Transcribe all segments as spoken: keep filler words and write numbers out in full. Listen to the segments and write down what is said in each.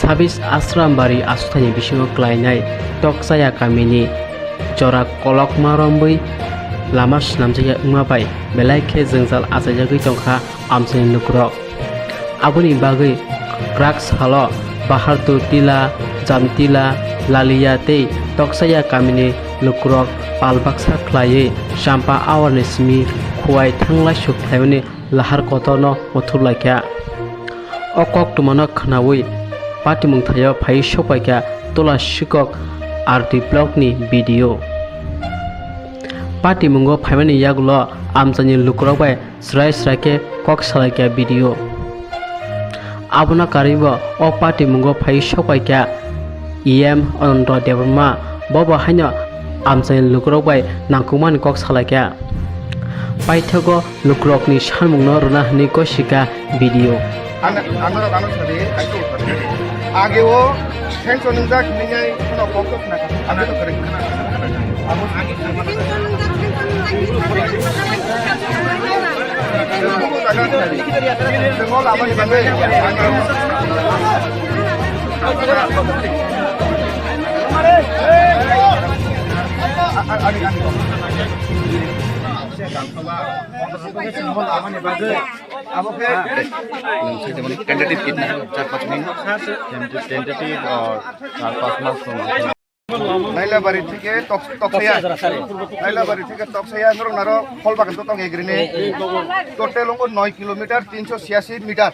Sabis Asrambari aswthaini bisingo klainai Tokchaya kamini jora kolokma romwi lama swnamjakya wngma bai belai khe jwngjal achaijagwi tongkha amchaini lukurok. Aboni bagwi kwrak salo Bahardur Tila, Jamtila, Laliya tei Tokchaya kamini lukurok pal baksa khlaiwi champa awarni simi khuwai thanglaisu khlaiwi lahar kotorno muthublaikha. O koktwmano khwnawi patimung thaio phaiwi sokpaikha Tola Sikok R D blockni B D O. Patimungo phaimani yagulo amchaini lukurok bai swrai swrai khe kok salaikha B D O. Abono karwibo o patimungo phaiwi sokpaikha E M Anando Debbarma, bobo haino amchaini lukurok bai nangkukmani kok salaikha. Paithago lukurokni sanmungno rwna hwnwi gosikha B D O. Ang, ang norok ano sadi, kaisa utar. Age o sanction wngjak hinwi phano kok to khna kha. Ang to kwrwi khna. Abo sanction wngjak, sanction wngjak, sanction wngjak. Chwng bugo jaga sadi. Chwng o lama ni bagwi. A, a, ani, ani. Abo khe tentative kitna, char panch mahin. Tentative, tentative, uh, char panch mas. Nailabari thike Tok-, Toksaya. Nailabari thike Toksaya norok naro Kholbagan to tong egrini. Total ongo noi kilometer tinsho chhiyasi meter.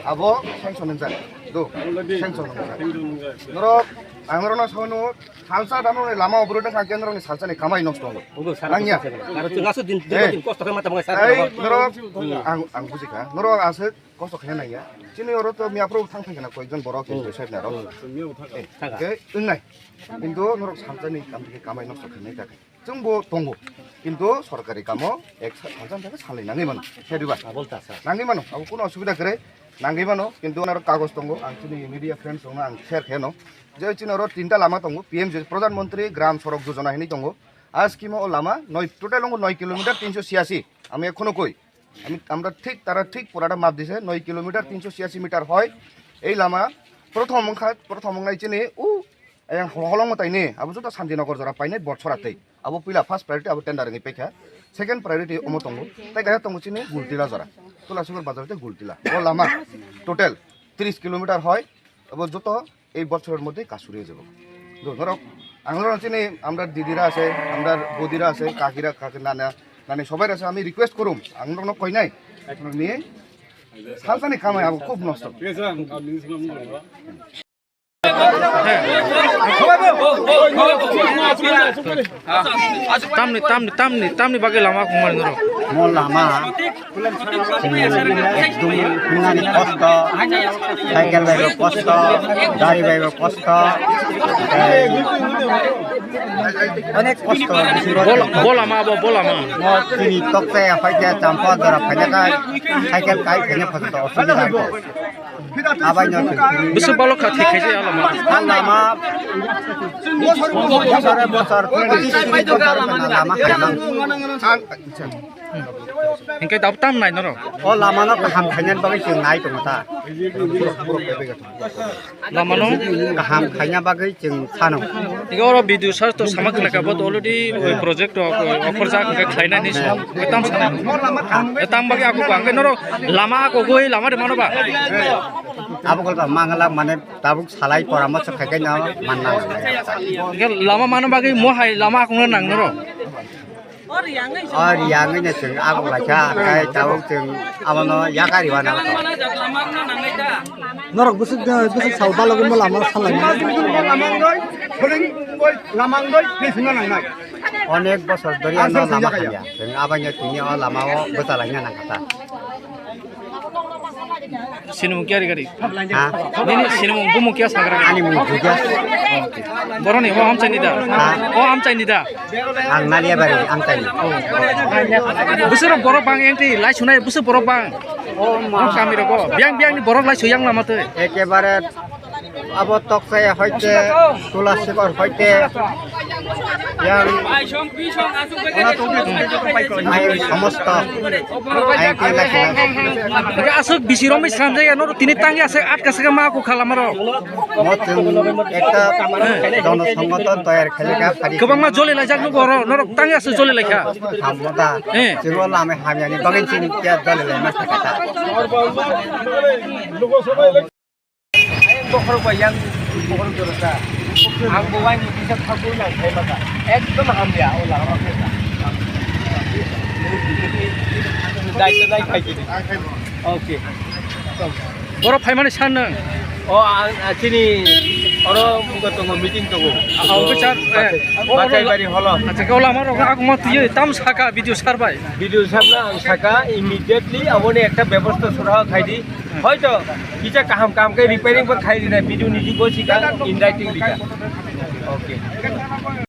Abo sanction wngjak. Do. Sanction wngjak. Norok, ang norokno sanu Salsa dano ni lama oboro de kha kendro ni salsa ni kamai nosto wngo. Ogo sara. Nangya. Aro chwng aswk din, din, eh, din kosto khe mata mangai sara. Ei, norok, ang, ang buji kha. Norok aswk kosto khe nangya. Chini oro to miya pro thang thang na koi jon borok, hmm, side na rok. Hmm. Eh, thang kha. Ke wngnai. Kintu norok salsa ni kam thike kamai nosto khe nai ta khe. Chwng bo tongo. Kintu sorkari kamo ek sa-, salsa thang salai nangwi mano. Sediba. Abol ta sa. Nangwi mano. Abo kuno osubida kwrwi. Nangwi mano. Kintu norok kagoj tongo. Ang chini media friends rokno ang share khe no. Je chini oro tinta lama tongo, P M J, Pradhan Mantri Gram Sorok Yojana hinwi tongo. A scheme o lama noi, total ongo noi kilometer tinsho chhiyasi. Ami ekhono koi. Ami, আমরা ঠিক, তারা ঠিক পুরাটা মাপ দিছে, নয় কিলোমিটার তিনশো ছিয়াশি মিটার হয়। এই লামা প্রথম ওংখা, প্রথম ওংনাই চিনি উ, এই হলং মতাইনি, আবু যত শান্তিনগর জরা পাইনাই বট ছড়াতেই। আবু পিলা first priority, Abu tender ni pekha. Second priority ওমো tongo. তাই গায়া tongo চিনি গুলতিলা জরা। তুলাসুগর বাজার হতে গুলতিলা। ও লামা total তিরিশ কিলোমিটার হয়। Abo joto ei bochoror moddhe kaj suri oi jabo. Do norok, ang norok chini amrar didira ase, amrar bodira ase, kakira, kakira, nana, nani sobai ase, ami request korum, ang norok koi nai, ekno ni salsani kamai abo khub nosto. Tamni, tamni, tamni, tamni bagwi lama kongmani norok. Mo lama, chini ekdum hungnani kosto, cycle baibo kosto, gari baibo kosto, tei onek kosto. Bol-, bolama abo, bolama. Mo chini tokte hoite champa dora phaina kai, cycle kai phaina phato osubida. Abai no. Bwswk balok kha thik khaisa ya lama. Ang lama bosor bosor, twenty three bosor lama khaimang. Hinkhe dab tam nai norok. O lama no kaham khainani bagwi chwng nai tongo ta. Lama no kaham khaina bagwi chwng phano. Ego oro video search to sama khlai ka, but already oi project to okhorjak hwnkhe khlainani song. Tam sana. Tam bagwi aku bang norok lama aku goi lama de mano ba. Abo gol ba mangala mane tabuk salai poramorso khai kai no manna nangnai. Hwnkhe lama mano bagwi mohai lama aku no nang norok. O riyangwi no chwng abo laikha, kai tabuk chwng abono yakari wana. Norok bwswk de, bwswk sal balogo mo lama salai. Lamang doi, lamang doi, lamang doi, lamang doi, lamang doi. Onek bosor dhori ano lama hamya. Chwng abaino tini o lama o bwchalaina nangkha ta. Sinimung kiyari gari? Ha? Nini sinimung bumung kiya sagra? Ani mung Juja. Boroni o amchaini da? Ha? O amchaini da? Ang Naliabari amchaini. Bwswk borok bang entry lai sunai bwswk borok bang. O ma. Kami rogo. Biang biang ni borok lai suyang lama tei. Ekebare Abo Toksai hoite, Tulasikor hoite, yang ain somosto ain kila kila. Aswk bisi romwi swnamjak ya, norok tini tangwi aswk atka swkha ma kukhala maro. Mo chwng ekta jono songoton toyar khailika phari. Kwbangma joli laijak nugo oro, norok tangwi aswk joli laikha. Hammoda. Eh. Chwngno lama hamyani bagwi chini kya joli laima sakata. Ayang bokhorok bai yang bokhorok jorosa. Ang bo waini kisa thagwi nang khai maka. Ekdom hamya o lama khe. Dai to dai khai kini. Okay. Borok phaimani san nang. O ang, ah, chini oro buka tongo, meeting tongo. Ah, officer, eh. Bachai bari holo. Acha, ko lama rok ang mo tiyoi tam saka video sar bai. Video sabna ang saka immediately aboni ekta bebosta sura khaidi. Hoito kisa kaham kam khe repairing bo khai rina video ni jugo sika in writing dika. Okay.